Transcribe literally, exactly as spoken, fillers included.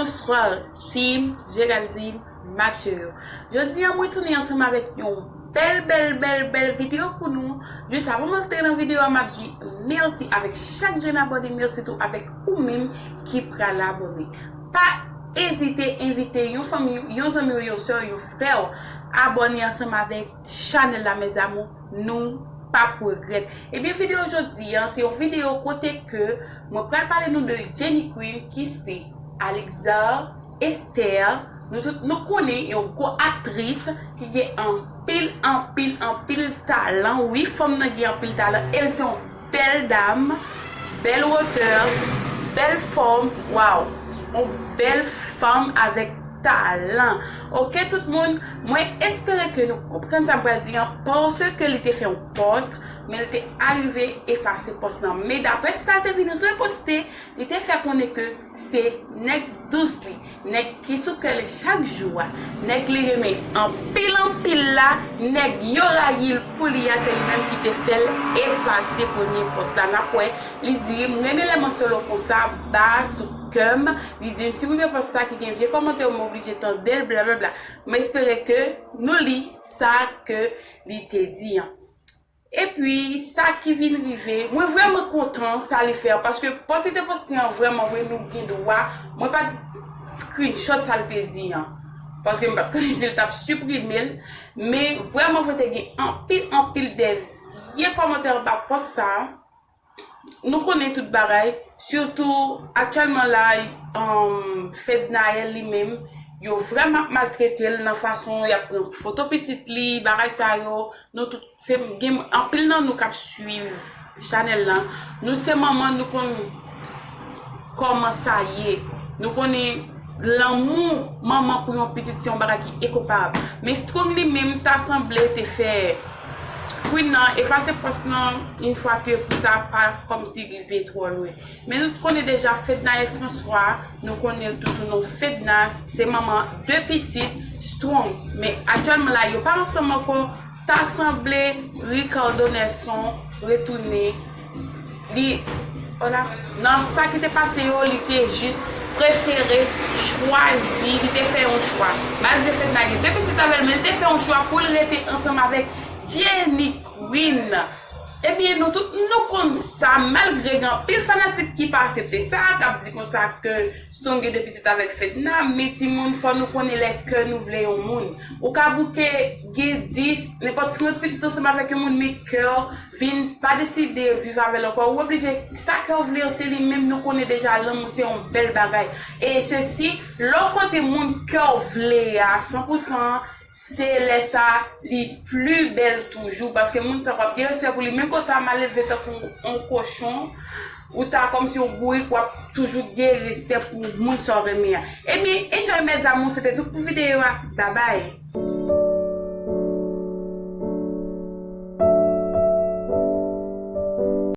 Bonsoir, team Géraldine Mathieu. Jodi a, mwen tounen ansanm avèk yon bèl, bèl, bèl, bèl videyo pou nou. Jis avan m antre nan videyo a, m ap di mèsi avèk chak grenn abòne, mèsi tou avèk ou menm ki pral abòne. Pa ezite envite yon fanmi, yon zanmi w, yon sè w, yon frè w abòne ansanm avèk chanèl la, mes amours, nou p ap regrèt. Ebyen, videyo jodi a, se yon videyo kote ke mwen pral pale nou de Jenny Queen, ki se Alexa, Esther, nou tout nou konnen, yon gwo aktris ki gen anpil, anpil, anpil talan. Wi, fanm nan gen anpil talan. E l se yon bèl dam, bèl wotè, bèl fòm. Waw! Yon bèl fanm avèk talan. Oke, tout moun, mwen espere ke nou konprann sa m pral di an, paske li te fè yon pòs, men li te arive efase pòs lan. Men daprè sa l te vin reposte, li te fè konnen ke se nèg dous li, nèg ki sou kè l chak jou a, nèg li renmen anpil anpil la, nèg yo rayi l pou li a, se li menm ki te fè l efase premye pòs la. N ap wè, li di, "M renmen lè m an solo konsa, ba sou kè m." Li di m, "Si premye pòs sa ki gen vye kòmantè yo, m oblije tande l, blablabla." M espere ke nou li sa ke li te di an. Epi, sa ki vin rive, mwen vrèman kontan sa li fè an, paske pòs li te poste an, vrèman vre, nou gen dwa, mwen pa t screenshot sa l te di an, paske m pa t konnen si l t ap siprime l, men vrèman vre, te gen anpil, anpil de vye kòmantè anba pòs sa a. Nou konnen tout bagay, sitou aktyèlman la, um, Fednaelle li menm, yo vrèman ap maltrete l nan fason y ap pran foto pitit li, bagay sa yo. Nou tout, se gen anpil nan nou k ap swiv chanèl lan. Nou se manman, nou konn kòman sa ye. Nou konnen lanmou manman pou yon pitit se yon bagay ki enkonparab. Men Strong li menm ta sanble te fè Queen nan efase pòs lan yon fwa ke pou sa pa kòmsi rive twò lwen. Men nou konnen deja Fednaelle François, nou konnen l tou sou non Fedna, se manman de pitit Strong. Men aktyèlman la, yo pa ansanm ankò, ta sanble Ricardo Nelson retounen. Li, nan sa ki te pase yo, li te jis prefere chwazi, li te fè yon chwa. Malgre Fedna gen de pitit avè l, men li te fè yon chwa pou l rete ansanm avèk Jenny Queen. Ebyen, nou tout, nou konn sa, malgre gen anpil fanatik ki pa aksepte sa, k ap di konsa ke Strong gen de pitit avèk Fedna, men timoun, fò nou konnen lè kè nou vle yon moun. Ou ka bouke gen dis, nenpòt trant pitit ansanm avèk yon moun, men kè w vin pa deside viv avè l ankò, ou oblije, sa kè w vle an, se li menm, nou konnen deja lanmou se yon bèl bagay. E sesi, lè w kote moun kè w vle a san pou san, se lè sa li pli bèl toujou, paske moun sa w ap gen respè pou li, menm ke w ta mal elve tankou yon kochon, ou ta kòmsi yon bourik, w ap toujou gen respè pou moun sa w renmen an. Ebyen, enjoy mes amours, se te tout pou videyo a. Babay!